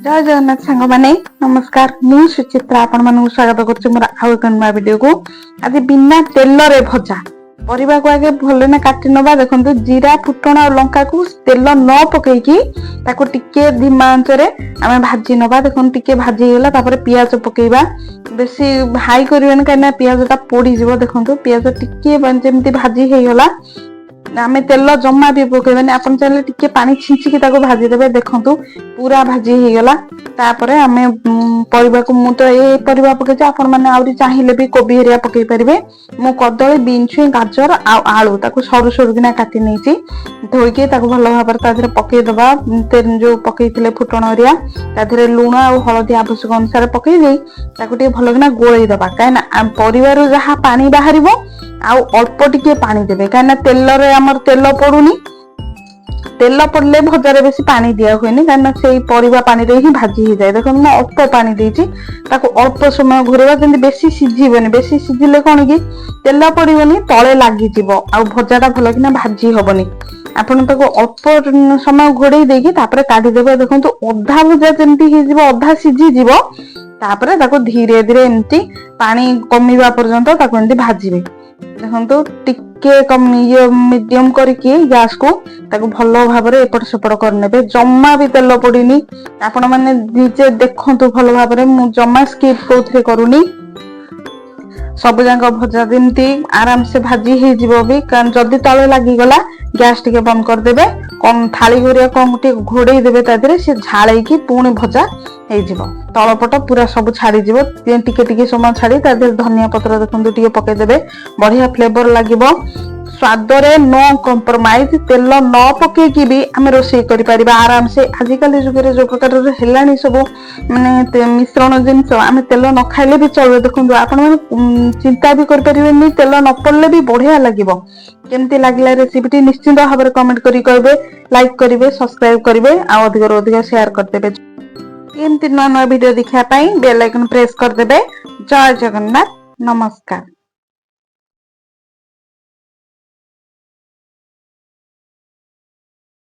ଜୟ ଜଗନ୍ନାଥ ସାଙ୍ଗମାନେ, ନମସ୍କାର। ମୁଁ ସୁଚିତ୍ରା ଆପଣମାନଙ୍କୁ ସ୍ୱାଗତ କରୁଛି ମୋର ଆଉ ଏକ ନୂଆ ଭିଡିଓକୁ। ଆଜି ବିନା ତେଲରେ ଭଜା। ପରିବାକୁ ଆଗେ ଭଲକିନା କାଟି ନବା। ଦେଖନ୍ତୁ, ଜିରା, ଫୁଟଣ ଆଉ ଲଙ୍କାକୁ ତେଲ ନ ପକେଇକି ତାକୁ ଟିକେ ଧିମା ଆଞ୍ଚରେ ଆମେ ଭାଜି ନବା। ଦେଖନ୍ତୁ, ଟିକେ ଭାଜି ହେଇଗଲା। ତାପରେ ପିଆଜ ପକେଇବା। ବେଶୀ ହାଇ କରିବେନି, କାହିଁକିନା ପିଆଜଟା ପୋଡିଯିବ। ଦେଖନ୍ତୁ, ପିଆଜ ଟିକେ ଯେମିତି ଭାଜି ହେଇଗଲା, ଆମେ ତେଲ ଜମା ବି ପକେଇବାନି। ଆପଣ ଚାହିଁଲେ ଟିକେ ପାଣି ଛିଞ୍ଚିକି ତାକୁ ଭାଜିଦେବେ। ଦେଖନ୍ତୁ, ପୁରା ଭାଜି ହେଇଗଲା। ତାପରେ ଆମେ ପରିବାକୁ, ମୁଁ ତ ଏ ପରିବା ପକେଇଛି, ଆପଣ ମାନେ ଆହୁରି ଚାହିଁଲେ ବି କୋବି ହେରିଆ ପକେଇ ପାରିବେ। ମୁଁ କଦଳୀ, ବିନ୍ ଛୁଇଁ, ଗାଜର ଆଉ ଆଳୁ ତାକୁ ସରୁ ସରୁ କିନା କାଟି ନେଇଛି ଧୋଇକି। ତାକୁ ଭଲ ଭାବରେ ତା ଦେହରେ ପକେଇଦବା। ଯୋଉ ପକେଇଥିଲେ ଫୁଟଣ ହେରିଆ, ତା ଦେହରେ ଲୁଣ ଆଉ ହଳଦୀ ଆବଶ୍ୟକ ଅନୁସାରେ ପକେଇ ଦେଇ ତାକୁ ଟିକେ ଭଲ କିନା ଗୋଳେଇ ଦବା, କାହିଁକିନା ପରିବାରୁ ଯାହା ପାଣି ବାହାରିବ ଆଉ ଅଳ୍ପ ଟିକେ ପାଣି ଦେବେ, କାହିଁକିନା ତେଲରେ ଆମର ତେଲ ପଡୁନି। ତେଲ ପଡିଲେ ଭଜାରେ ବେଶୀ ପାଣି ଦିଆ ହୁଏନି, କାହିଁକିନା ସେଇ ପରିବା ପାଣିରେ ହିଁ ଭାଜି ହେଇଯାଏ। ଦେଖନ୍ତୁ, ମୁଁ ଅଳ୍ପ ପାଣି ଦେଇଛି। ତାକୁ ଅଳ୍ପ ସମୟ ଘୋରେଇବା, ଯେମିତି ବେଶୀ ସିଝିବନି। ବେଶୀ ସିଝିଲେ କଣ କି ତେଲ ପଡିବନି, ତଳେ ଲାଗିଯିବ ଆଉ ଭଜାଟା ଭଲ କିନା ଭାଜି ହବନି। ଆପଣ ତାକୁ ଅଳ୍ପ ସମୟ ଘୋଡେଇ ଦେଇକି ତାପରେ କାଢିଦେବେ। ଦେଖନ୍ତୁ, ଅଧା ଭଜା ଯେମିତି ହେଇଯିବ, ଅଧା ସିଝିଯିବ, ତାପରେ ତାକୁ ଧୀରେ ଧୀରେ ଏମିତି ପାଣି କମିବା ପର୍ଯ୍ୟନ୍ତ ତାକୁ ଏମିତି ଭାଜିବେ। ଦେଖନ୍ତୁ, ଟିକେ କମି ଇଏ ମିଡିୟମ କରିକି ଗ୍ୟାସକୁ ତାକୁ ଭଲ ଭାବରେ ଏପଟ ସେପଟ କରିନେବେ। ଜମା ବି ତେଲ ପଡିନି। ଆପଣ ମାନେ ନିଜେ ଦେଖନ୍ତୁ ଭଲ ଭାବରେ, ମୁଁ ଜମା ସ୍କିପ୍ କୋଉଥିରେ କରୁନି। ସବୁ ଯାକ ଭଜା ଯେମିତି ଆରାମସେ ଭାଜି ହେଇଯିବ ବି, କାରଣ ଯଦି ତଳେ ଲାଗିଗଲା, ଗ୍ୟାସ ଟିକେ ବନ୍ଦ କରିଦେବେ। କଣ ଥାଳି ଘରିଆ କଣ ଟିକେ ଘୋଡେଇ ଦେବେ ତା ଦେହରେ, ସେ ଝାଳେଇକି ପୁଣି ଭଜା ହେଇଯିବ। ତଳପଟ ପୁରା ସବୁ ଛାଡିଯିବ। ଟିକେ ଟିକେ ସମୟ ଛାଡି ତା ଦେହରେ ଧନିଆ ପତ୍ର ଦେଖନ୍ତୁ ଟିକେ ପକେଇଦେବେ, ବଢିଆ ଫ୍ଲେଭର ଲାଗିବ। ସ୍ୱାଦରେ ନୋ କମ୍ପ୍ରମାଇଜ। ତେଲ ନ ପକେଇକି ବି ଆମେ ରୋଷେଇ କରିପାରିବା ଆରାମସେ। ଆଜିକାଲି ଯୁଗରେ ଯୋଉ ପ୍ରକାରର ହେଲାଣି ସବୁ ମାନେ ମିଶ୍ରଣ ଜିନିଷ, ଆମେ ତେଲ ନ ଖାଇଲେ ବି ଚଳିବ। ଦେଖନ୍ତୁ, ଆପଣ ମାନେ ଚିନ୍ତା ବି କରିପାରିବେନି, ତେଲ ନ ପଡିଲେ ବି ବଢିଆ ଲାଗିବ। କେମିତି ଲାଗିଲା ରେସିପିଟି ନିଶ୍ଚିନ୍ତ ଭାବରେ କମେଣ୍ଟ କରି କହିବେ, ଲାଇକ୍ କରିବେ, ସବସ୍କ୍ରାଇବ କରିବେ ଆଉ ଅଧିକରୁ ଅଧିକ ସେୟାର କରିଦେବେ। ଏମିତି ନୂଆ ନୂଆ ଭିଡିଓ ଦେଖିବା ପାଇଁ ବେଲ୍ ଆଇକନ୍ ପ୍ରେସ୍ କରିଦେବେ। ଜୟ ଜଗନ୍ନାଥ, ନମସ୍କାର।